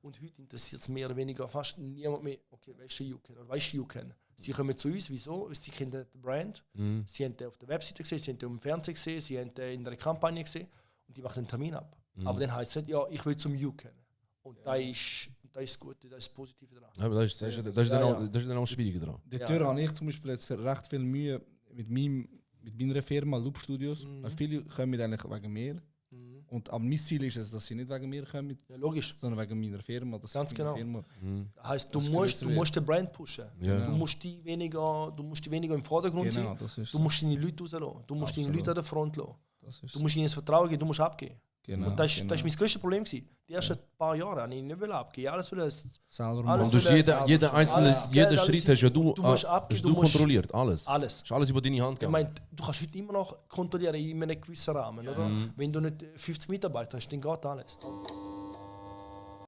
Und heute interessiert es mehr oder weniger fast niemand mehr, okay, weißt du YouCan oder weißt du YouCan? Sie kommen zu uns, wieso? Sie kennen den Brand, sie haben den auf der Webseite gesehen, sie haben den im Fernsehen gesehen, sie haben den in der Kampagne gesehen und die machen einen Termin ab. Aber dann heisst es nicht, ja, ich will zum YouCan. Und da ist das Gute, das ist das Positive daran. Aber das ist dann auch schwieriger dran. Dort habe ich zum Beispiel jetzt recht viel Mühe mit meiner Firma Loop Studios. Weil viele kommen eigentlich wegen mir. Aber mein Ziel ist es, dass sie nicht wegen mir kommen, Logisch. sondern wegen meiner Firma. Das Ganz genau. Firma. Das heisst, du musst den Brand pushen. Ja. Du musst die weniger im Vordergrund sein. Du musst deine Leute rauslassen. Du musst deine Leute an der Front lassen. Du musst ihnen das Vertrauen geben, du musst abgeben. Genau, und das ist mein größtes Problem gewesen. Die ersten paar Jahre habe ich nicht abgeben. Alles selber alles und durch jeden einzelnen Schritt hast du kontrolliert. Alles. Ist alles über deine Hand gegangen. Ich meine, du kannst heute immer noch kontrollieren in einem gewissen Rahmen. Oder? Wenn du nicht 50 Mitarbeiter hast, dann geht alles.